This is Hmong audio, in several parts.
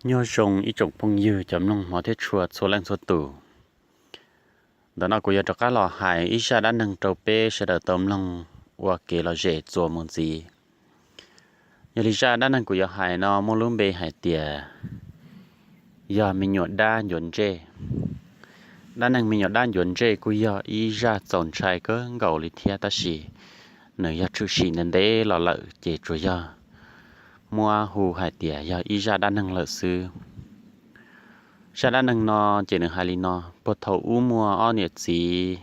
Nyob zoo ib tsoom phooj ywg cov mloog hmov thiab tshua txhua leej txhua tus. Ntawm no kuv yuav rov qab los hais ib zaj dab neeg rau peb sawv daws tau mloog ua kev lom zem txuas mus ntxiv. Yog li zaj dab neeg kuv yuav hais no muaj lub npe hais tias yog me nyuam dab ncuav ntsej. Dab neeg me nyuam dab ncuav ntsej kuj yog ib zaj txaus ntshai kawg nkaus li thiab, tab sis nws yog tshwm sim ntev ntev los lawm ces tsuas yog muab hu hais tias yog ib zaj dab neeg lawm xwb. Zaj dab neeg no ces nws hais li no: puag thaum ub muaj ob niam txiv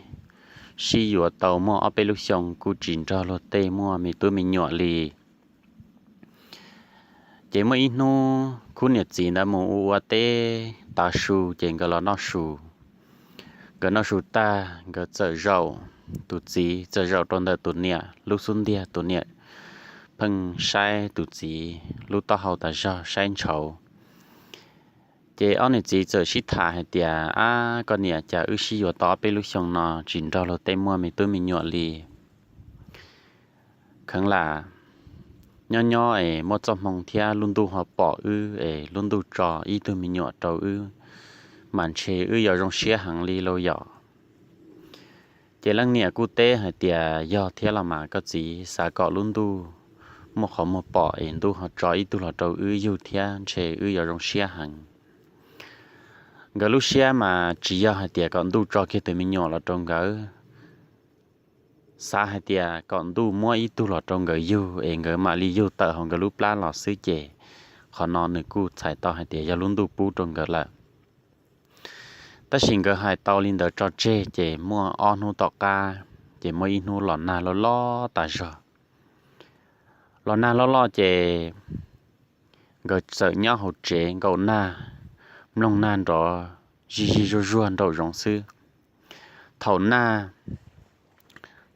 sib yuav tau muaj ob peb lub xyoo kuj tsis nrog luag tej muaj me tub me nyuam li. Ces muaj ib hnub khub niam txiv ntawd mus ua ua teb tav su ces nkawd los noj su. Nkawd noj su tag nkawd txawm zaum, tus txiv txawm zaum rau ntawm tus niam lub xub ntiag, tus niam pheej saib tus txiv lub taub hau tas zog saib ntshauv. Ces ob niam txiv txawm sib tham hais tias, ab, koj niam, cas wb sib yuav tau ob peb lub xyoo no tsis nrog luag tej muaj me tub me nyuam li. Kheev lam nyob nyob es muaj txoj hmoo thiab lub ntuj ho pom wb es lub ntuj tso ib tug me nyuam rau wb, mas ntshe wb yuav zoo siab heev li lauj yom. Ces leej niam kuj teb hais tias, yog thiab los mas koj txiv, xav kom lub ntuj muaj qhov muag pom es ntuj ho tso ib tug los rau wb yug thiab ntshe wb yuav zoo siab heev. Nkawd lub siab mas tsis yog hais tias kom ntuj tso kiag tus me nyuam los rau nkawd, xav hais tias kom ntuj muab ib tug los rau nkawd yug es nkawd mam li yug tawm hauv nkawd lub plab los xwb ces qhov no nws kuj txhais tau hais tias yog lub ntuj pub rau nkawd lawm. Tab sis nkawd hais tau li ntawd tso tseg ces muaj ob hnub tom qab ces muaj ib hnub los nag loj loj tas zog. Los nag loj loj ces nkawd txawm nyob hauv tsev nkaum nag, mloog nag nrov zig zig zuag zuag nraum zoov xwb. Thaum nag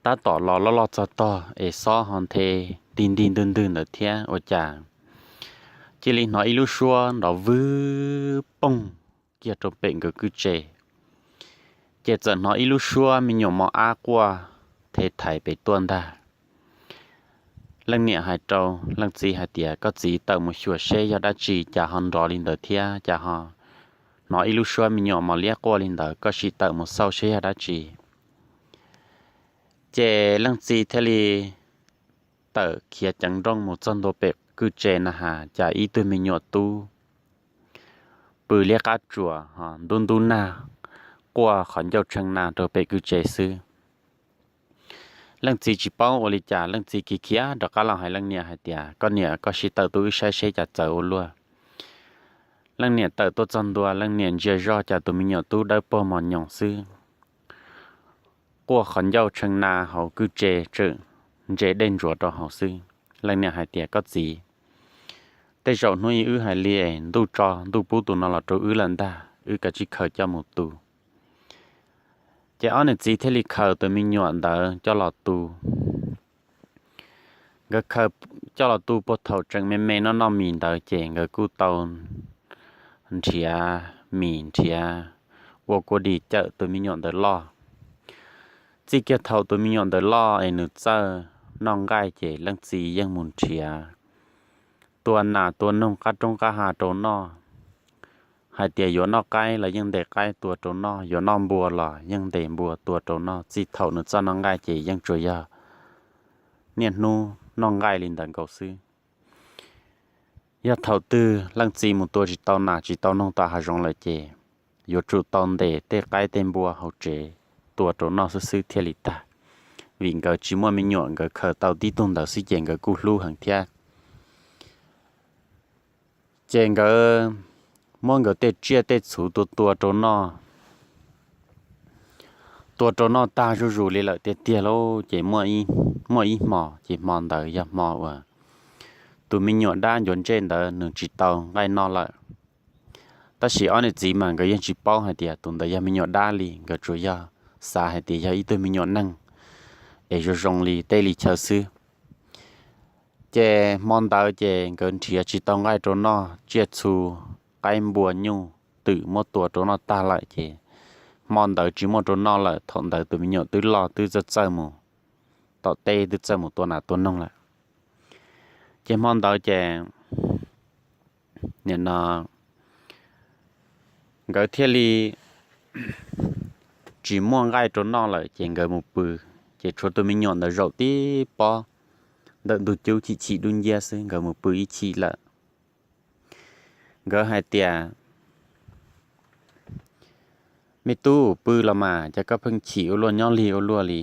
tab tom los loj loj txog tog es xob ho nthe ntig ntig ntwg ntwg ntawd thiab ua cas cia li hnov ib lub suab nrov vwg poog kiag rau pem nkawd kwj tse. Ces txawm hnov ib lub suab me nyuam mos ab quaj thev thaiv pem tuaj ntag. Leej niam hais rau leej txiv hais tias, koj txiv, tawm mus xyuas seb yog dab tsi cas ho nrov li ntawd thiab cas ho hnov ib lub suab me nyuam mos liab quaj li ntawd, koj sim tawm mus xauj seb yog dab tsi. Ces leej txiv thiaj li tawm khiav ceev nrooj mus txog ntua pem kwj tse na has cas ib tug me nyuam tub pw liab qab tsuas ho ntub ntub nag quaj qhov ncauj tshee na rau pem kwj tse xwb. Leej txiv tsis paub ua li cas, leej txiv khiav khiav rov qab los hais leej niam hais tias, koj niam, koj sim tawm tuaj wb saib seb cas txawv ua luaj. Leej niam tawm tuaj txog ntua, leej niam ntsia zoj cas tus me nyuam tub dawb paug mos nyoos xwb, quaj qhov ncauj tshee na hauv kwj tse, tseem ntse dej ntsuav rau hauv xwb. Leej niam hais tias, koj txiv, tej zaum hnub ib wb hais li es ntuj tso ntuj pub tus no los rau wb lawm ntag, wb kav tsij khaws coj mus tu. Ces ob niam txiv thiaj li khaws tus me nyuam ntawd coj los tu. Nkawd khaws coj los tu puag thaum tseem me me noj noj mis ntawd ces nkawd kuj tau nrhiav mis nrhiav ua kua dis cawm tus me nyuam ntawd loj. Txij kiag thaum tus me nyuam ntawd loj es nws txawj noj nqaij ces leej txiv yeej mus nrhiav tua nas tua noog qab roob qab ha rau noj. Hais tias yuav noj qaib los yeej ntes qaib tua rau noj, yuav noj npua los yeej ntes npua tua rau noj. Txij thaum nws txawj noj nqaij ces yeej tsuas yog niaj hnub noj nqaij li ntawd nkaus xwb. Yog thaum twg leej txiv mus tua tsis tau nas tsis tau noog tom hav zoov lawm ces yuav tsum tau ntes tej qaib tej npua hauv tsev tua rau noj xwb xwb thiaj li tag. Vim nkawd tsis muaj me nyuam, nkawd khaws tau tib tug ntawd xwb ces nkawd kuj hlub heev thiab. Ces nkawd muab nkawd tej tsiaj tej txhu tua tua rau noj, tua rau noj tag zuj zus li lawm tiag tiag lauj. Ces muaj ib hmo, ces hmo ntawd yog hmo uas tus me nyuam dab ncuav ntsej ntawd nws tsis tau nqaij noj lawm. Tab sis ob niam txiv mas nkawd yeej tsis paub hais tias tus ntawd yog me nyuam dab li, nkawd tsuas yog xav hais tias yog ib tug me nyuam neeg es zoo zoo li tej li chaw xwb. Ces hmo ntawd ces nkawd nrhiav tsis tau nqaij rau noj, tsiaj txhu, qaib npua nyuj twm muab tua rau noj tag lawm ces hmo ntawd tsis muaj rau noj lawm. Thaum ntawd tus me nyuam twb loj twb txawj txawj mus tom teb, twb txawj mus tua nas tua noog lawm. Ces hmo ntawd ces nim no nkawd thiaj li tsis muaj nqaij rau noj lawm ces nkawd mus pw. Ces tshuav tus me nyuam ntawd zaum tib pob ntawm ntug cub chim chim dub nciab xwb, nkawd mus pw ib chim lawm. Nkawd hais tias, Me tub, pw los mas, cas koj pheej chim ua luaj nyob lig ua luaj li?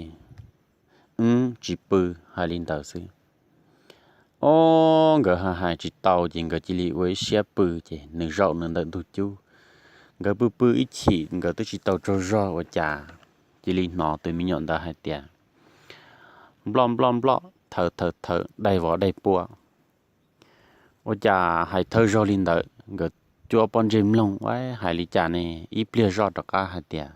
Wb tsis pw. Hais li ntawd xwb. Ob, nkawd hais hais tsis tau ces nkawd cia li ua ib siab pw. Ces nws zaum nws ntawm ntug cub, nkawd pw pw ib chim nkawd twb tsis tau tsaug zog ua cas cia li hnov tus me nyuam ntawd hais tias, Nploj nploj nploj, thaw thaw thaw, daig vov daig pua. Ua cas hais thawj zaug li ntawd nkawd cuab pob ntseg mloog, Ua, hais li cas ne? Ib pliag zoj rov qab hais tias,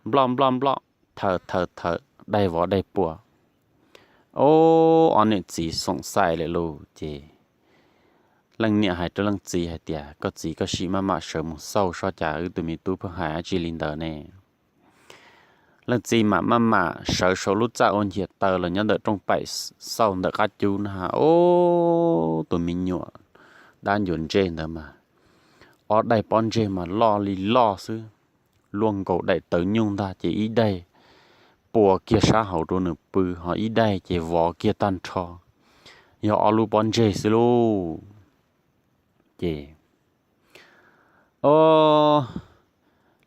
Nploj nploj nploj, thaw thaw thaw, daig vov daig pua. Ob, ob niam txiv xoom xais lawm lauj. Ces leej niam hais rau leej txiv hais tias, Koj txiv, koj sim maj mam sawv mus xauj seb cas wb tus me tub pheej hais dab tsi li ntawd ne. Leej txiv mam maj mam sawv saum lub txaj ua nchias taw los nyob ntawm rooj paim xauj ntawm qab cub na, ob, tus me nyuam dab ncuav ntsej ntawd mas ob daim pob ntseg mas loj li loj xwb, luaj nkaus daim tawv nyuj ntag. Ces ib daim pua kiag sab hauv rau nws pw, ho ib daim ces vov kiag tag nrho, yog ob lub pob ntseg xwb lauj. Ces ob,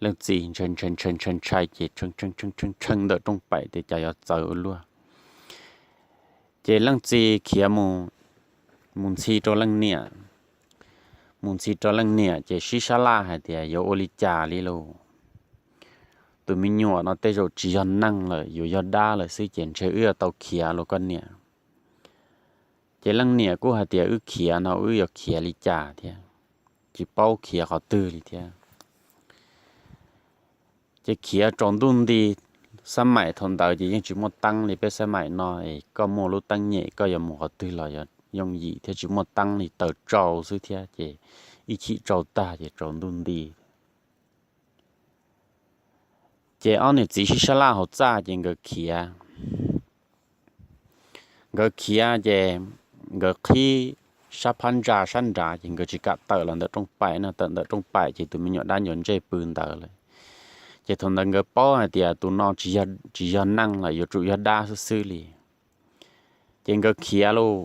leej txiv ntshai ntshai ntshai ntshai ces tshee tshee ntawm rooj paim tias cas yuav txawv ua luaj. Ces leej txiv khiav mus ntxhi rau leej niam, mus ntxhi rau leej niam ces sib sab laj hais tias, Yuav ua li cas li lauj? Tus me nyuam no tej zaum tsis yog neeg lawm, yuav yog dab lawm xwb ces ntshe wb yuav tau khiav los koj niam. Ces leej niam kuj hais tias, Wb khiav no wb yuav khiav li cas thiab? Tsis paub khiav qhov twg li thiab. Ces khiav tsaus ntuj nti, xab maim thaum ntawd ces yeej tsis muaj teeb li peb xab maim no es koj muaj lub teeb nyem koj yuav mus qhov twg los yog yooj yim thiab, tsis muaj teeb li, taws tsau xwb thiab ces ib chim tsau tag ces tsaus ntuj nti. Ces ob niam txiv sib sab laj hauv txaj ces nkawd khiav. Nkawd khiav ces nkawd qhib sab phab ntsa sab nrad ces nkawd tsis kam tawm los ntawm rooj paim no, tawm ntawm rooj paim ces tus me nyuam dab ncuav ntsej pw ntawd lawm. Ces thaum ntawd nkawd paub hais tias tus no tsis yog neeg lawm, yuav tsum yog dab xwb xwb li. Ces nkawd khiav lauj,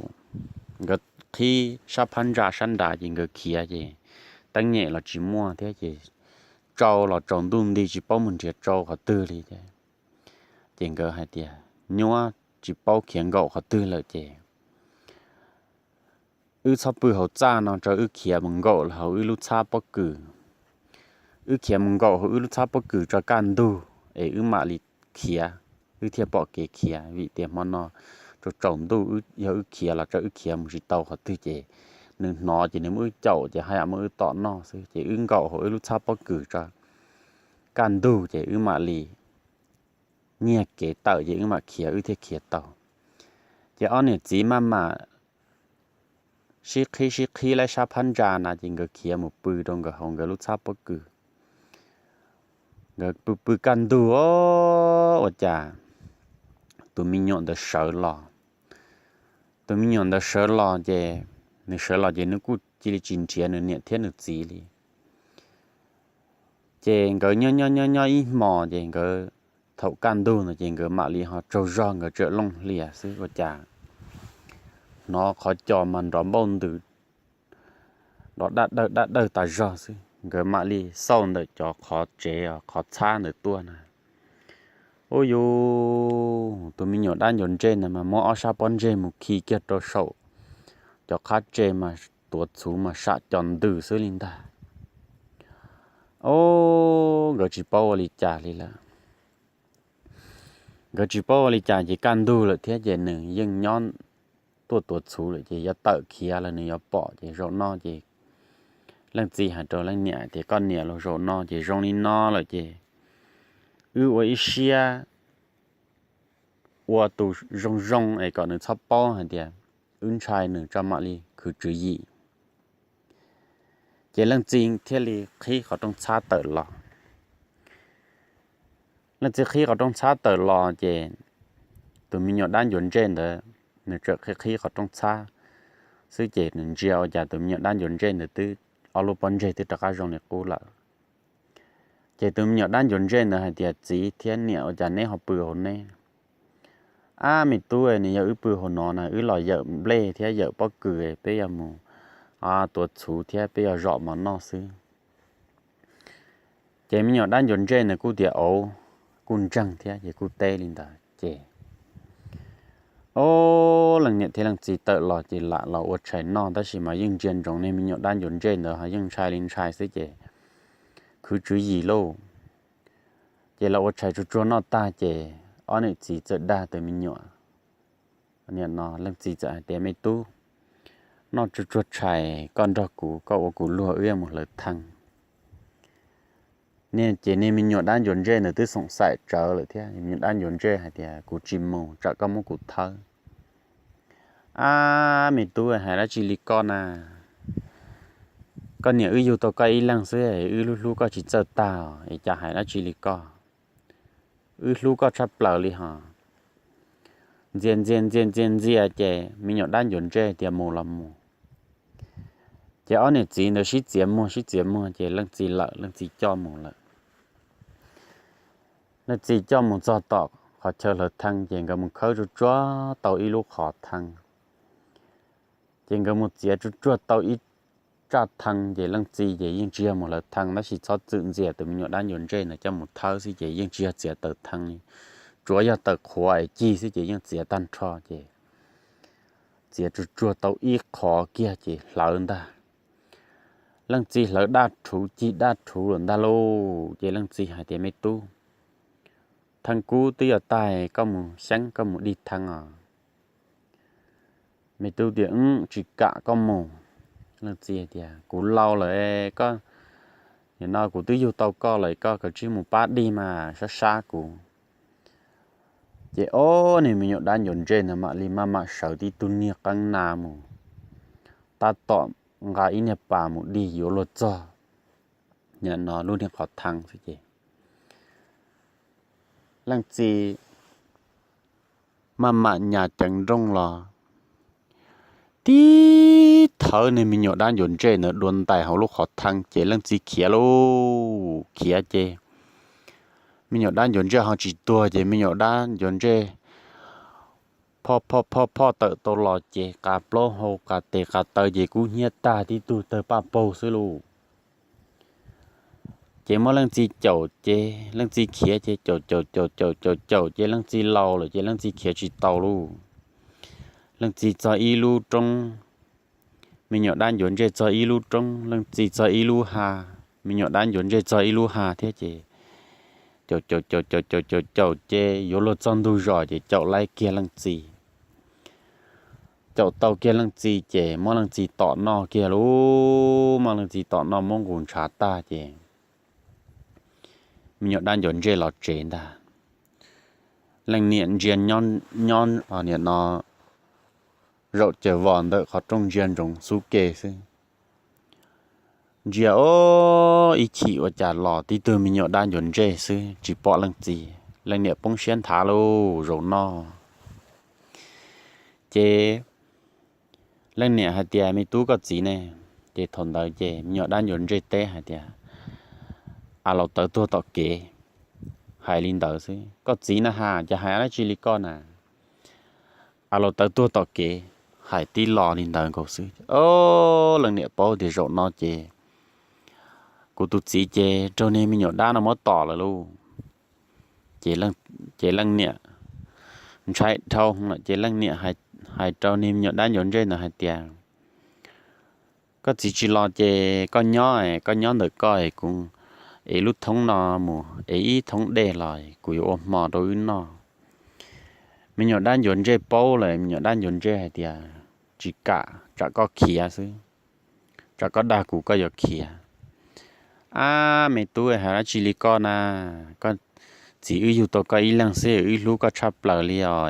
nkawd qhib sab phab ntsa sab nrad ces nkawd khiav ces teeb nyem los tsis muaj thiab ces tsau los tsaus ntuj nti tsis paub mus nrhiav tsau qhov twg li thiab. Ces nkawd hais tias, Nyuab, tsis paub khiav nkaum qhov twg lawm ces wb txhob pw hauv txaj no, rau wb khiav mus nkaum hauv wb lub txhab pob kws. Wb khiav mus nkaum hauv wb lub txhab pob kws tso kaj ntug es wb mam li khiav, wb thiaj pom kev khiav, vim tias hmo no tsaus tsaus ntuj, yog wb khiav los rau wb khiav mus tsis tau qhov twg ces nws hnov ces nws muab wb caum ces haj yam muab wb tom noj xwb. Ces wb nkaum hauv wb lub txhab pob kws tso kaj ntug ces wb mam li nyiag kev tawm ces wb mam khiav, wb thiaj khiav tau. Ces ob niam txiv maj mam sib qhib sib qhib laib sab phab ntsa na ces nkawd khiav mus pw rau nkawd hauv nkawd lub txhab pob kws. Nkawd pw pw kaj ntug os, ua cas tus me nyuam ntawd sawv los. Tus me nyuam ntawd sawv los ces, nws sawv los ces nws kuj cia li tsis nrhiav nws niam thiab nws txiv li. Ces nkawd nyob nyob nyob nyob ib hmos ces nkawd, thaum kaj ntug ntawd ces nkawd mam li ho tsaug zog, nkawd tseem looj hlias xwb ua cas hnov qhov cos mas nrov npauj ntws, nrov daj dawj daj dawj tas zog xwb. Nkawd mam li xauj ntawm cov qhov tsev os, qhov txhab ntawd tuaj na. Ub yus, tus me nyuam dab ncuav ntsej ntawd mas muab ob sab pob ntseg mus khi kiag rau saum cov qhab tse mas tuav txhuv mas sam cos ntws xwb li ntag. Ob, nkawd tsis paub ua li cas li lawm. Nkawd tsis paub ua li cas ces kaj ntug lawm thiab ces nws yeej nyob tuaj tuav txhuv lawm ces yuav tawm khiav los nws yuav pom ces zaum no ces leej txiv hais rau leej niam tias, Koj niam, los zaum no ces zoo li no lawm ces wb ua ib siab ua tus zoo zoo es kom nws txhob paub hais tias wb ntshai nws tso mam li khwv tswv yim. Ces leej txiv thiaj li qhib qhov rooj txhab tawm los. Leej txiv qhib qhov rooj txhab tawm los ces tus me nyuam dab ncuav ntsej ntawd nws tseem qhib qhib qhov rooj txhab xwb ces nws ntsia ua cas tus me nyuam dab ncuav ntsej ntawd twb ob lub pob ntseg twb rov qab zoo li qub lawm. Ces tus me nyuam dab ncuav ntsej ntawd hais tias, Txiv thiab niam, ua cas neb ho pw hauv neb? Ab, me tub, nws yog wb pw hauv no na, wb los yawm nplej thiab yawm pob kws, peb yuav mus tuav txhuv thiab peb yuav zom mov noj xwb. Ces me nyuam dab ncuav ntsej ntawd kuj tias, Auv, kuj ntseeg thiab, ces kuj teb li ntawd ces ob leej niam thiab leej txiv tawm los ces lam los ua tshais noj, tab sis mas yeej ntsia ntsoov niag me nyuam dab ncuav ntsej ntawd ho yeej ntshai li ntshai xwb ces khwv tswv yim lauj. Ces los ua tshais tsuag tsuag noj tag ces ob niam txiv txawm dag tus me nyuam, nim no leej txiv txawm hais tias, Me tub, noj tsuag tsuag tshais koj nrog kuv, koj ua kuv luag, wb yuav mus hlawv thee. Ces niag me nyuam dab ncuav ntsej ntawd twb xoom xaim tsawv lawm thiab, me nyuam dab ncuav ntsej hais tias, Kuv tsis mus, tsam koj muab kuv thawb. Ab, me tub, hais dab tsi li koj na? Koj niam wb yug tau koj ib leeg xwb, wb hlub hlub koj tsis txawj tag es cas hais dab tsi li koj? Wb hlub koj tshaj plaws li hos. Ntxias ntxias ntxias ntxias ntxias ces me nyuam dab ncuav ntsej tias mus los mus. Ces ob niam txiv ntawd sib txiav muag sib txiav muag ces leej txiv lawm, leej txiv coj mus lawm. Leej txiv coj mus txog tom qhov chaw hlawv thee ces nkawd mus khawb tsuag tsuag tau ib lub qhov thee. Ces nkawd mus txiav tsuag tsuag tau ib tsaj thee ces leej txiv ces yeej tsis yog mus hlawv thee, tab sis txhob txwm ntxias tus me nyuam dab ncuav ntsej ntawd coj mus thawb xwb ces yeej tsis yog txiav taws thee li, tsuav yog taws qhuav es cig xwb ces yeej txiav tag nrho ces txiav tsuag tsuag tau ib qhov kiag ces hlawv ntag. Leej txiv hlawv daj rhuv cig daj rhuv lawm ntag lauj. Ces leej txiv hais tias, Me tub, thee kub twb yuav tag, koj mus xyeeb, koj mus dig thee os. Me tub tias, Wb tsis kam koj mus. Leej txiv tias, Kuv laus lawm, koj, nim no kuv twb yug tau koj lawm, koj kav tsij mus pab dig mas, sab sab kuv. Ces ob niag me nyuam dab ncuav ntsej ntawd mam li maj mam sawv tib tug niag qeeb na mus, tab tom nqa ib niag pas mus dig yuav luag txog nim no lub niag qhov thee xwb ces leej txiv maj mam nyas ceev nrooj los tib thawb niag me nyuam dab ncuav ntsej ntawd dua ntais hauv lub qhov thee ces leej txiv khiav lauj. Khiav ces me nyuam dab ncuav ntsej ho tsis tuag ces me nyuam dab ncuav ntsej phoj phoj phoj phoj tawm tau los ces qa plaub hau qa tes qa taw ces kub hnyiab tag tib tug tawg paj paug xwb lauj. Ces muab leej txiv caum ces leej txiv khiav ces caum caum caum caum caum caum ces leej txiv laus lawm ces leej txiv khiav tsis tau lauj. Leej txiv txog ib lub roob, me nyuam dab ncuav ntsej txog ib lub roob, leej txiv txog ib lub ha, me nyuam dab ncuav ntsej txog ib lub ha thiab ces caum caum caum caum caum caum caum ces yuav luag txog ntug zos ces caum laib kiag leej txiv. Caum tau kiag leej txiv ces muab leej txiv tom noj kiag lauj. Muab leej txiv tom noj muab nqus ntshav tag ces me nyuam dab ncuav ntsej los tsev ntag. Leej niam ntsia nyob, nim no zaum caws vos ntawm qhov rooj ntsia ntsoov xub ke xwb. Ntsia ob ib chim ua cas los tib tug me nyuam dab ncuav ntsej xwb tsis pom leej txiv. Leej niam poob siab nthav lauj zaum no. Ces leej niam hais tias, Me tub, koj txiv ne? Ces thaum ntawd ces me nyuam dab ncuav ntsej teb hais tias, A laus tawv tuag tom kev. Hais li ntawd xwb. Koj txiv na has, cas hais dab tsi li koj na? A laus tawv tuag tom kev. Hais tib lo li ntawd nkaus xwb. Ob leej niam paub tias zaum no ces kuv tus txiv ces raug niag me nyuam dab no muab tom lawm lauj. Ces leej niam ntshai dhau lawm ces leej niam hais rau niag me nyuam dab ncuav ntsej ntawd hais tias, Koj txiv tsis los ces koj nyob, koj nyob ntawm koj es kuv ev lub thoob no mus ev ib thoob dej los kuv yuav ua hmo rau wb noj. Me nyuam dab ncuav ntsej paub lawm, me nyuam dab ncuav ntsej hais tias, Tsis kam, tsam koj khiav xwb. Tsam koj dag kuv koj yuav khiav. Ab, me tub, hais dab tsi li koj na? Koj txiv wb yug tau koj ib leeg xwb, wb hlub koj tshaj plaws li os.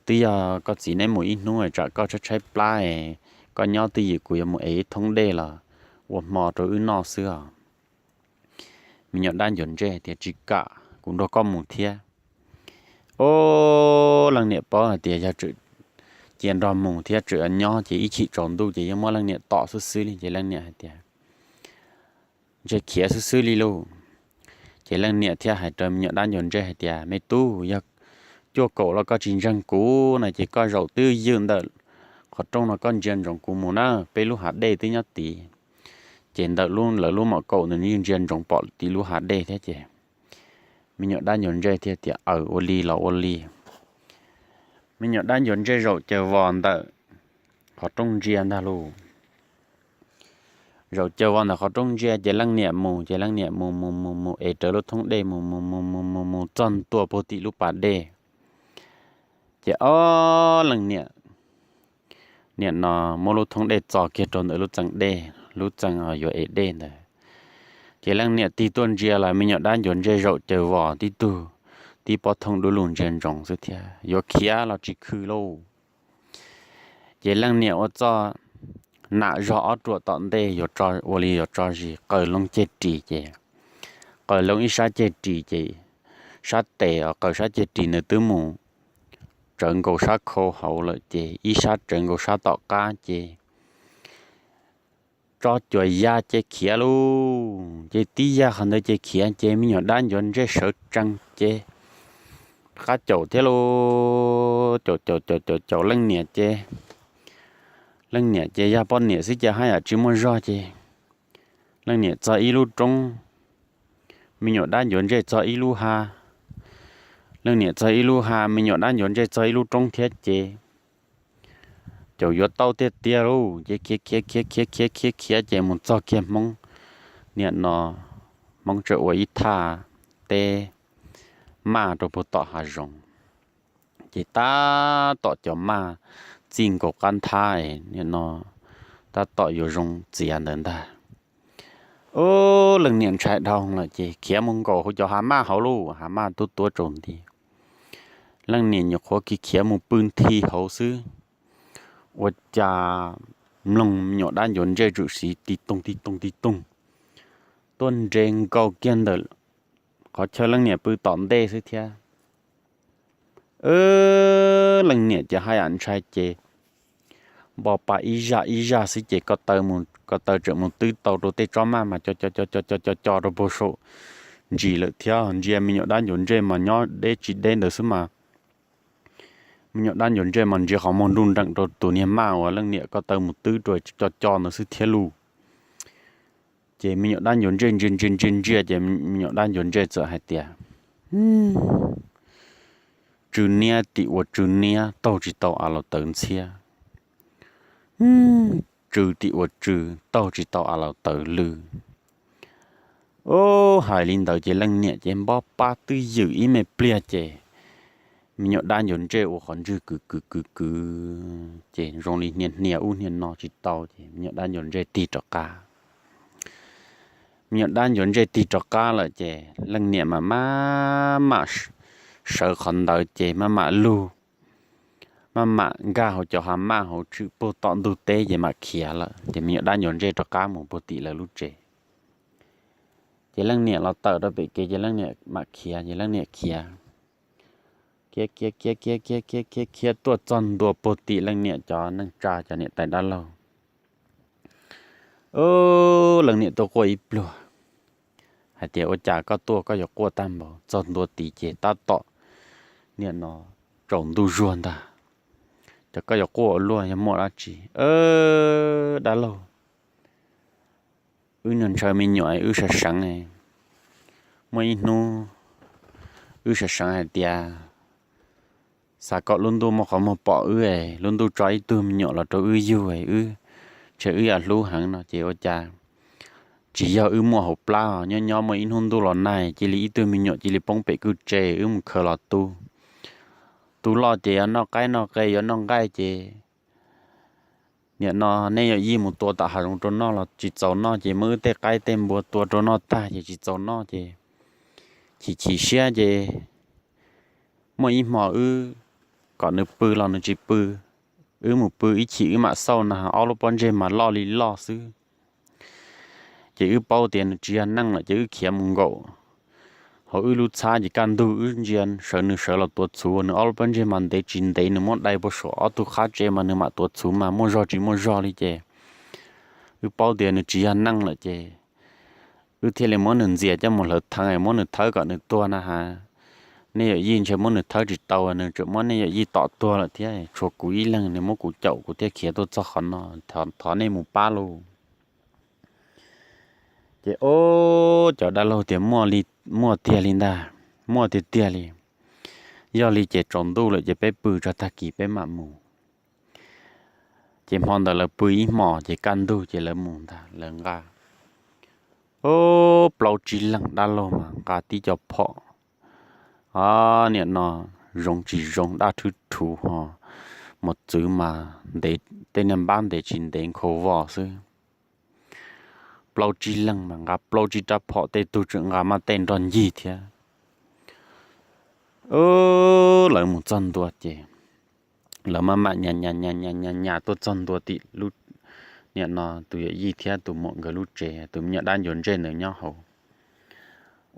Twb yog koj txiv neb mus ib hnub tsam koj tshaib tshaib plab, koj nyob twj ywm kuv yuav mus ev ib thoob dej los ua hmo rau wb noj xwb os. Me nyuam dab ncuav ntsej tias, Tsis kam, kuv nrog koj mus thiab. Ob leej niam paub hais tias yog tseem cia nrog mus thiab tseem nyob ces ib chim tsaus ntuj ces yeej muab leej niam tom xwb xwb li ces leej niam hais tias, Ntshe khiav xwb xwb li lauj. Ces leej niam thiaj hais rau me nyuam dab ncuav ntsej hais tias, Me tub, yog cuaj kaum los koj tsis ntseeg kuv no ces koj zaum twb ywm ntawm qhov rooj no koj ntsia ntsoov kuv mus na, peb lub hav dej twb nyob tid. Ces ntawm lub, lawv lub mom kaum ntawd nws yeej ntsia ntsoov pom tim lub hav dej thiab ces me nyuam dab ncuav ntsej thiaj tias, Aws, ua li los ua li. Me nyuam dab ncuav ntsej zaum caws vos ntawm qhov rooj ntsia ntag lauj. Zaum caws vos ntawm qhov rooj ntsia ces leej niam mus, ces leej niam mus mus mus mus es rawv lub thoob dej mus mus mus mus mus mus txog ntua puag tim lub pas dej. Ces ob leej niam, niam no muab lub thoob dej txo kiag rau ntawm lub txee dej, lub txee yuav ev dej ntawd. Ces leej niam tig tuaj ntsia los me nyuam dab ncuav ntsej zaum caws vos tib tug, tib pob thooj dub lug ntsia ntsoov xwb thiab, yuav khiav los tsis khw lauj. Ces leej niam ua txoj nam zog ob ruam tom ntej yuav tso, ua li yuav tso zis, qaws loo ceg ris ces qaws loo ib sab ceg ris ces sab tes os, qaws sab ceg ris nws twb mus tsawv nkaus sab khau hauv lawm ces ib sab tsawv nkaus sab tom qab ces tso cuas ya ces khiav lauj. Ces tib ya qhov ntawd ces khiav ces me nyuam dab ncuav ntsej sawv tsees ces rov qab caum thiab lauj. Caum caum caum caum caum leej niam ces, leej niam ces yog poj niam xwb ces haj yam tsis muaj zog ces leej niam txog ib lub roob, me nyuam dab ncuav ntsej txog ib lub hav. Leej niam txog ib lub hav, me nyuam dab ncuav ntsej txog ib lub roob thiab ces caum yuav tau tiag tiag lauj. Ces khiav khiav khiav khiav khiav khiav khiav ces mus txog kiag Hmoob, niam no Hmoob tseem ua ib thaj teb maj rau puag tom hav zoov. Ces tab tom cov maj txij nkaus qab nthab, niam no tab tom yuav zoo txiav ntawd ntag. Ub, leej niam ntshai dhau lawm ces khiav mus nkaum hauv cov hav maj hauv lauj, hav maj tuab tuab tsaus nti. Leej niam nyuam qhuav khiav khiav mus pw nthi hauv xwb, ua cas mloog me nyuam dab ncuav ntsej tsum siv ti toog ti toog ti toog tuaj nres nkaus kiag ntawm qhov chaw leej niam pw tom ntej xwb thiab. Leej niam ces haj yam ntshai ces npo pa ib zaj ib zaj xwb ces ko taw mus, ko taw tseem mus twb tau rau tej tsob maj mas co co co co co co co rau puag saum ntsis lawm thiab. Ntsia me nyuam dab ncuav ntsej mas nyob deb tsis deb ntawd xwb mas, me nyuam dab ncuav ntsej mas ntsia qhov muag nruj nreem rau tus niag maj uas leej niam ko taw mus twb rau co co ntawd xwb thiab lauj. Ces me nyuam dab ncuav ntsej ntsia ntsia ntsia ntsia ces me nyuam dab ncuav ntsej txawm hais tias, Tsw niab tim ua tsw niab taug tsis tau a laus tawv ntxhiab, tsw tim ua tsw taug tsis tau a laus tawv lw. Ub, hais li ntawd ces leej niam ces npob pab twb ywm ib me pliag ces me nyuam dab ncuav ntsej ua qhov ntswg kwv kwv kwv kwv ces zoo li hnia hnia ub hnia no tsis tau ces me nyuam dab ncuav ntsej tig rov qab. Me nyuam dab ncuav ntsej tig rov qab lawm ces leej niam mas maj mam sawv qhov ntawd ces maj mam lug, maj mam nkag hauv cov hav maj hauv tshwm puag tom ntug teb ces mam khiav lawm. Ces me nyuam dab ncuav ntsej rov qab mus puag tim lawv lub tsev. Ces leej niam los tawm rau pem kev ces leej niam mam khiav ces leej niam khiav, khiav khiav khiav khiav khiav khiav khiav tuaj txog ntua puag tim leej niam cov neej tsa cov niam tais dab laug. Ub, leej niam tuaj quaj ib pluag hais tias, Ua cas koj tuaj koj yuav quaj tag npaum? Txog ntua tid ces tab tom niam no tsaus ntuj zuag ntag, ces koj yuav quaj ua luaj yog muaj dab tsi? Dab laug, wb ntshaw me nyuam wb sawv seev. Muaj ib hnub wb sawv seev hais tias xav kom lub ntuj muaj qhov muag pom wb, lub ntuj tso ib tug me nyuam los rau wb yug, wb ntshe wb yuav hlub heev no ces ua cas tsis yog wb muaj hauv plab, nyob nyob muaj ib hnub ntuj los nag cia li ib tug me nyuam cia li poob pem kwj tse, wb mus khaws los tu. Tu loj ces yuav noj qaib noj qe yuav noj nqaij ces niam no nej yawm yij mus tua tom hav zoov rau noj los tsis txaus noj ces muab wb tej qaib tej npua tua rau noj tag ces tsis txaus noj ces chim chim siab ces muaj ib hmo wb kom nws pw los nws tsis pw, wb mus pw ib chim wb mam xauj na ob lub pob ntseg mas loj li loj xwb. Ces wb paub tias nws tsis yog neeg lawm ces wb khiav mus nkaum hauv wb lub txhab ces kaj ntug wb ntsia sawv nws sawv los tuav txhuv, nws ob lub pob ntseg mas ntev tsis ntev nws muab dai puag saum ob tug qab tsev mas nws mam tuav txhuv mas muaj zog tsis muaj zog li ces wb paub tias nws tsis yog neeg lawm ces wb thiaj li muab nws ntxias coj mus hlawv theev, muab nws thawb kom nws tuag na has. Nej yawm yij ntshe muab nws thawb tsis tau, nws tseem muab nej yawm yij tom tuag lawm thiab, tshuav kuv ib leeg, nws muab kuv caum kuv thiaj khiav tuaj txog qhov no, thov nej mus pab lauj. Ces ob cov dab laug tias, Muaj tiag li ntag, muaj tiag tiag li. Yog li ces tsaus ntuj lawm ces peb pw tso, tag kis peb mam mus. Ces hmo ntawd lawv pw ib hmos ces kaj ntug ces lawv mus ntag, lawv nqa plaub tsib leeg dab laug mas nqa tib co phom, niam no, zoov tsis zoov, dab rhuv rhuv ho, mos txwv mas ntev, tej niag npab ntev tsis ntev nkhaus vos xwb. Plaub tsib leeg mas nqa plaub tsib rab phom, tej tug tseem nqa maj tej nrog ncig thiab. Lawv mus txog ntua ces lawv maj mam nyas nyas nyas nyas nyas tuaj txog ntua tim lub, niam no, tus yawm yij thiab tus muam nkawd lub tsev, tus me nyuam dab ncuav ntsej ntawd nyob hauv.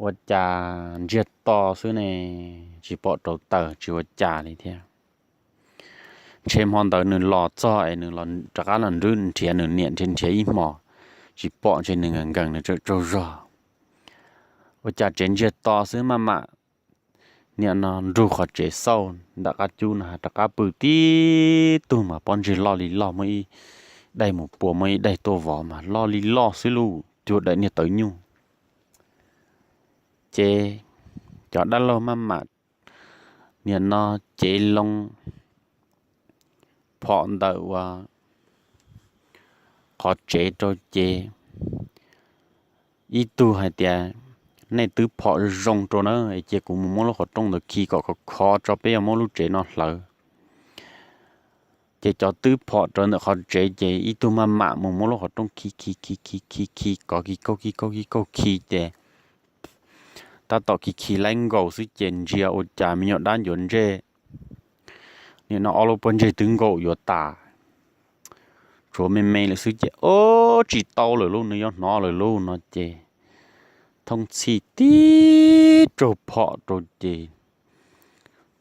Ua cas ntsiag to xwb ne, tsis pom rauv taws tsis ua cas li thiab. Ntshe hmo ntawd nws los txog es nws rov qab los nrhiav nws niam, nrhiav nrhiav ib hmos tsis pom, ntshe nws nkees nkees nws tsaug tsaug zog. Ua cas tsev ntsiag to xwb, maj mam, niam no, nrug qhov tsev xauj nram qab cub no, rov qab pw tib tug mas pob ntseg loj li loj, muaj ib daim mus pua, muaj ib daim tuaj vov mas loj li loj xwb lauj, cuag daim niag tawv nyuj. Ces cov dab laug maj mam, niam no, cev loo phom ntawm uas qhov tsev rau ces ib tug hais tias, Nej twb phom zoo rau na, cia kuv mus muab lub qhov rooj ntawd khi kom khov khov tso, peb yuav muab lub tsev no hlawv. Ces cov twb phom rau ntawm qhov tsev ces ib tug maj mam mus muab lub qhov rooj khi khi khi khi khi khi kov khi kauj khi kauj khi kauj khi ces tab tom khi khi laib nkaus xwb ces ntsia ua cas me nyuam dab ncuav ntsej, niam no, ob lub pob ntseg twb nkaum yuav tas, tshuav me me lawm xwb ces, Ob, tsis tau lawm lauj, nws yuav hnov lawm lauj, no ces thooj txhij tib raug phom rau ces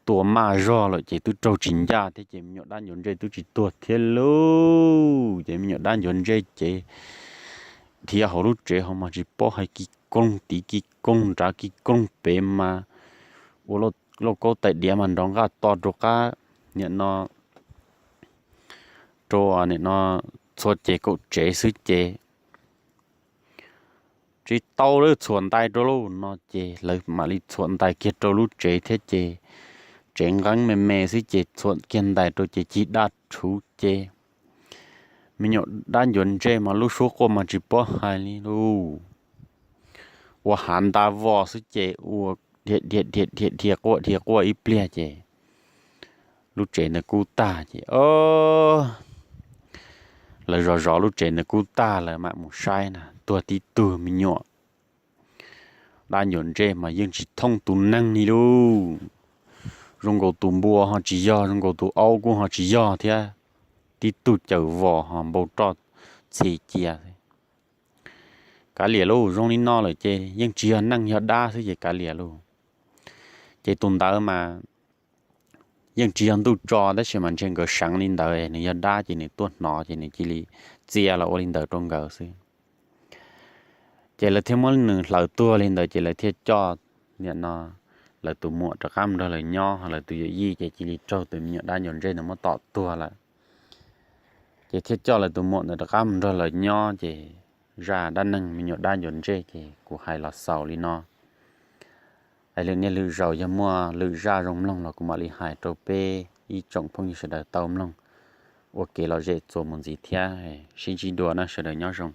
tua maj zog lawm ces twb raug tsis ncaj thiab ces me nyuam dab ncuav ntsej twb tsis tuag thiab lauj. Ces me nyuam dab ncuav ntsej ces dhia hauv lub tsev hauv mas tsis paub hais, kis koog tid kis koog nrad kis koog pem mas ua lauj kaub tais diav mas nrov nqaj to rau qab, niam no, rau, niam no, txhua ces kaum tsev xwb ces tsis tau lawm, txhuam ntais rau lauj, no ces lawv mam li txhuam ntais kiag rau lub tsev thiab ces tsev nqeeb me me xwb ces txhuam kiag ntais rau ces cig dab rhuv ces me nyuam dab ncuav ntsej mas lub suab quaj mas tsis paub hais li lauj, ua hav nta vos xwb ces ua dhia dhia dhia dhia quaj dhia quaj ib pliag ces lub tsev ntawd kub tag ces, o, lawv zov zov lub tsev ntawd kub tag lawv mam mus saib na, tuag tib tug me nyuam dab ncuav ntsej mas yeej tsis thooj tus neeg li lauj. Zoo nkaus tus npua ho tsis yog, zoo nkaus tus aub kuj ho tsis yog thiab, tib tug cawm vos ho npau roj txhi cia. Kav liam lauj, zoo li no lawm ces yeej tsis yog neeg, yog dab xwb ces kav liam lauj. Ces tus ntawd mas yeej tsis yog ntuj tso tab sis mas ntshe nkawd seev li ntawd, nws yog dab ces nws tuaj hnov ces nws cia li txia los ua li ntawd rau nkawd xwb. Ces lawv thiaj muab nws hlawv tuag li ntawd ces lawv thiaj coj, niam no, lawv tus muam rov qab mus nrog lawv nyob, ho lawv tus yawm yij ces cia li raug tus me nyuam dab ncuav ntsej ntawd muab tom tuag lawm. Ces thiaj coj lawv tus muam ntawd rov qab mus nrog lawv nyob ces zaj dab neeg me nyuam dab ncuav ntsej ces kuv hais los xaus li no. Es lwm niaj lwm zaus yog muaj lwm zaj zoo mloog los kuv mam li hais rau peb ib tsoom phooj ywg sawv daws tau mloog ua kev lom zem txuas mus ntxiv thiab. Sib ntsib dua na, sawv daws nyob zoo.